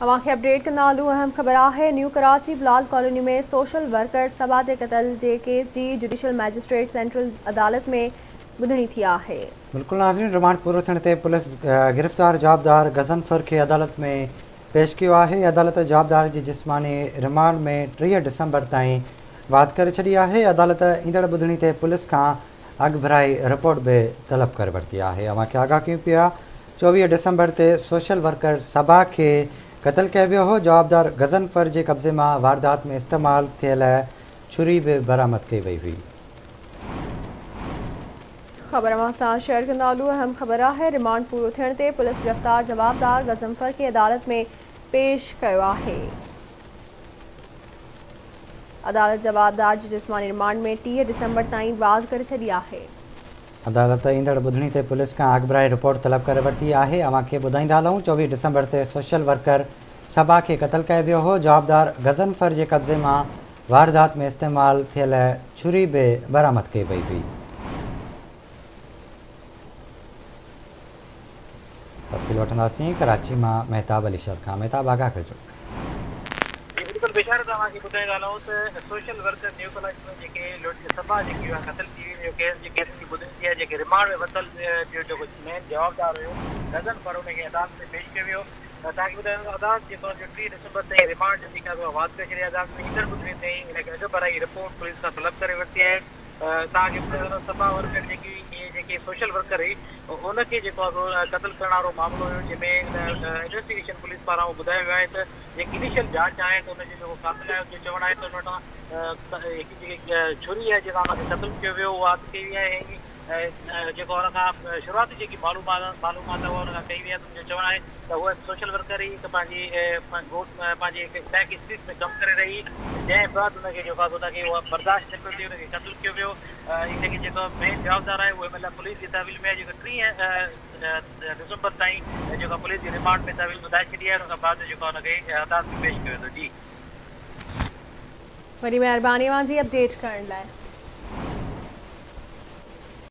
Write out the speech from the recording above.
اوهان کي اپڊيٽ ڪندا هلون اهم خبر آهي new Karachi Bilal colony ۾ social worker Saba جي قتل جي ڪيس جي جڊيشل مئجسٽريٽ سينٽرل عدالت ۾ ٻڌڻي ٿي آهي. بلڪل ناظرين رمانڊ پورو ٿيڻ تي پوليس گرفتار جوابدار غضنفر کي عدالت ۾ پيش ڪيو آهي عدالت جوابدار جي جسماني رمانڊ ۾ 30 ڊسمبر تائين واڌ ڪري ڇڏي آهي عدالت ايندڙ ٻڌڻي تي پوليس کان اڳڀرائي رپورٽ به طلب ڪري ورتي آهي اوهان کي آگاهه ڪيون پيا 24 ڊسمبر تي سوشل ورڪر صبا کي قتل ڪيو ويو هو، جوابدار غضنفر جي قبضي مان واردات ۾ استعمال ٿيل ڇري به برآمد ڪئي وئي هئي. خبر اوهان سان شيئر ڪندا هلون اهم خبر آهي رمانڊ پورو ٿيڻ تي پوليس گرفتار جوابدار غضنفر کي عدالت ۾ پيش ڪيو آهي. عدالت جوابدار جي جسماني رمانڊ ۾ 30 ڊسمبر تائين واڌ ڪري ڇڏي آهي. عدالت ايندڙ ٻڌڻي تي پوليس کان اڳڀرائي رپورٽ طلب ڪري ورتي آهي، اوهان کي ٻڌائيندا هلون 24 ڊسمبر تي سوشل ورڪر صبا کي قتل ڪيو ويو هو، جوابدار غضنفر جي قبضي مان واردات ۾ استعمال ٿيل ڇري به برآمد ڪئي وئي هئي. تفصيل وٺنداسين ڪراچي مان مهتاب علي شر کان، مهتاب آگاهه ڪجو. جي بلڪل بشارت اوهان کي ٻڌائيندا هلون ته سوشل ورڪر نيو ڪراچي ۾ جيڪي لوٽي صبا جيڪي اها قتل ٿي وئي ان جو ڪيس جي ڪيس جي ٻڌڻي ٿي آهي جيڪي رمانڊ ۾ ورتل جو جيڪو مين جوابدار هيو غضنفر ان کي عدالت ۾ پيش ڪيو ويو توهان کي ٻڌايان ته عدالت جيڪو آهي 30 ڊسمبر تائين رمانڊ جو جيڪا اها واڌ ڪري ڇڏي آهي عدالت ۾ ايندڙ ٻڌڻي تائين ان کي اڳڀرائي رپورٽ پوليس کان طلب ڪري ورتي آهي توهان کي ٻڌايان ته صبا ورڪر جيڪي هئي جيڪي سوشل ورڪر هئي ان کي جيڪو آهي سو قتل ڪرڻ وارو معاملو هيو جنهن ۾ انويسٽيگيشن پوليس پاران اهو ٻڌايو ويو آهي ته جيڪي انيشل جاچ آهي ته ان جو جيڪو قاتل آهي ان جو چوڻ آهي ته ان وٽان هڪ جيڪي ڇري آهي جنهن سان ان کي قتل ڪيو ويو اها هٿ ڪئي وئي آهي ۽ جيڪو ان کان شروعاتي جيڪي معلومات معلومات آهي اها ان کان ڪئي وئي آهي ته ان جو چوڻ آهي ته هوء هڪ سوشل ورڪر هئي هڪ پنهنجي ڳوٺ پنهنجي هڪ علائقي اسٽريٽ ۾ ڪم ڪري رهي هئي جنهن بعد ان کي جيڪو آهي سو ان کي اها برداشت نه پيو ٿئي ان کي قتل ڪيو ويو ان کي جيڪو مين جوابدار آهي اهو هن مهل پوليس جي تحويل ۾ آهي جيڪو 30 ڊسمبر تائين جيڪو پوليس جي رمانڊ ۾ تحويل ٻڌائي ڇڏي آهي ان کان بعد جيڪو ان کي عدالت ۾ پيش ڪيو ويندو جي. وڏي مهرباني اوهان جي اپڊيٽ ڪرڻ لاء.